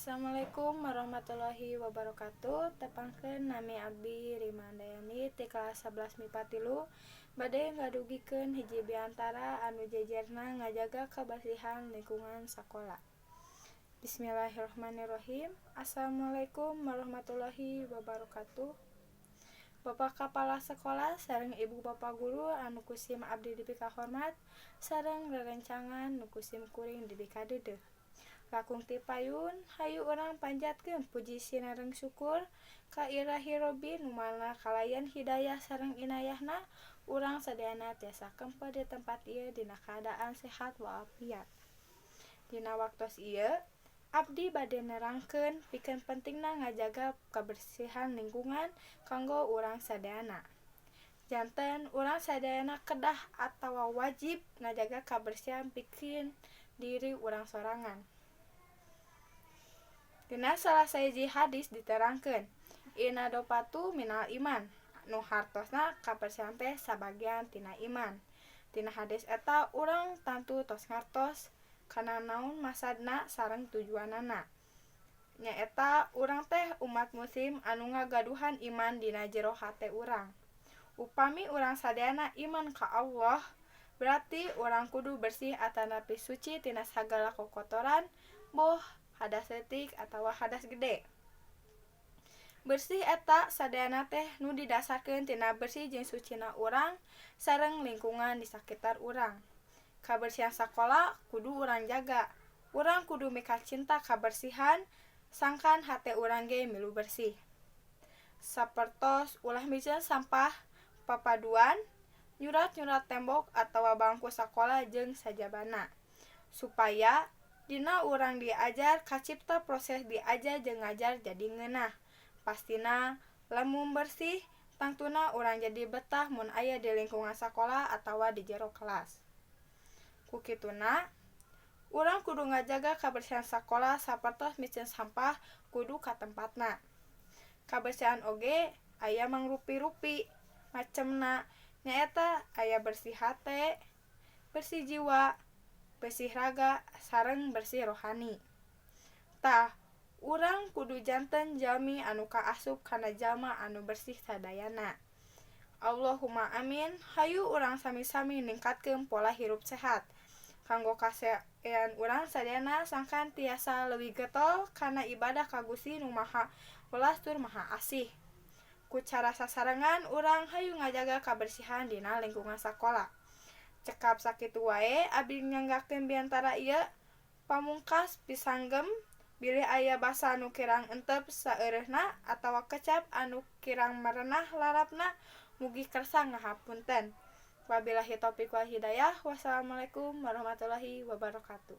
Assalamualaikum warahmatullahi wabarakatuh. Tepangkeun, nami abdi Rima Andayani ti kelas 11 MIPA 3 bade ngadugikeun hiji biantara anu jejerna ngajaga kabersihan lingkungan sakola. Bismillahirrahmanirrahim. Assalamualaikum warahmatullahi wabarakatuh. Bapak Kepala Sekolah sareng Ibu Bapak Guru anu ku sim abdi dipikahormat sareng rerencangan nu ku sim kuring dipikadeudeuh. Langkung ti payun, hayu urang panjatkeun puji sinareng syukur ka Ilahi Robbi, nu mana kalayan hidayah sareng inayahna urang sadayana tiasa kempel di tempat ieu dina kaadaan sehat walafiat. Dina waktos ieu abdi bade nerangkeun pikeun pentingna ngajaga kabersihan lingkungan kanggo urang sadayana. Janten urang sadayana kedah atawa wajib ngajaga kabersihan pikeun diri urang sorangan. Dina salah sahiji hadis diterangkeun, "Innadhofatu minal iman," nu hartosna kabersihan teh sabagian tina iman. Tina hadis eta urang tangtu tos ngartos kana naon maksadna sareng tujuanana, nyaeta urang teh umat muslim anu ngagaduhan iman dina jero hate urang. Upami urang sadayana iman ka Allah, berarti urang kudu bersih atanapi suci tina sagala kokotoran, boh hadas leutik atawa hadas gede. Bersih eta sadayana teh nu didasarkeun tina bersih jeung sucina urang sareng lingkungan di sakitar urang. Kabersihan sakola kudu urang jaga. Urang kudu mikacinta kabersihan sangkan hate urang ge milu bersih. Sapertos ulah miceun sampah papaduan, nyurat-nyurat tembok atawa bangku sakola jeung sajabana. Supaya dina urang diajar kacipta proses diajar jeung ngajar jadi ngeunah. Pastina lamun bersih, tangtuna urang jadi betah mun aya di lingkungan sakola atawa di jero kelas. Ku kituna urang kudu ngajaga kabersihan sakola, sapertos miceun sampah kudu ka tempatna. Kabersihan oge aya mangrupi-rupi macemna, nyaeta aya bersih hate, bersih jiwa, bersih raga sareng bersih rohani. Tah, urang kudu janten jalmi anu kaasup kana jalma anu bersih sadayana. Allahumma amin. Hayu urang sami-sami ningkatkeun pola hirup sehat kanggo kasaean urang sadayana, sangkan tiasa leuwih getol kana ibadah ka Gusti Nu Maha Welas tur Maha Asih. Ku cara sasarengan urang hayu ngajaga kabersihan dina lingkungan sakola. Cekap sakitu wae abdi nyanggakeun biantara ieu. Pamungkas pisanggem bilih aya basa anu kirang entep saeureuhna atawa kecap anu kirang merenah lalapna, mugi kersa ngahapunten. Wabillahi taufik wal hidayah. Wassalamualaikum warahmatullahi wabarakatuh.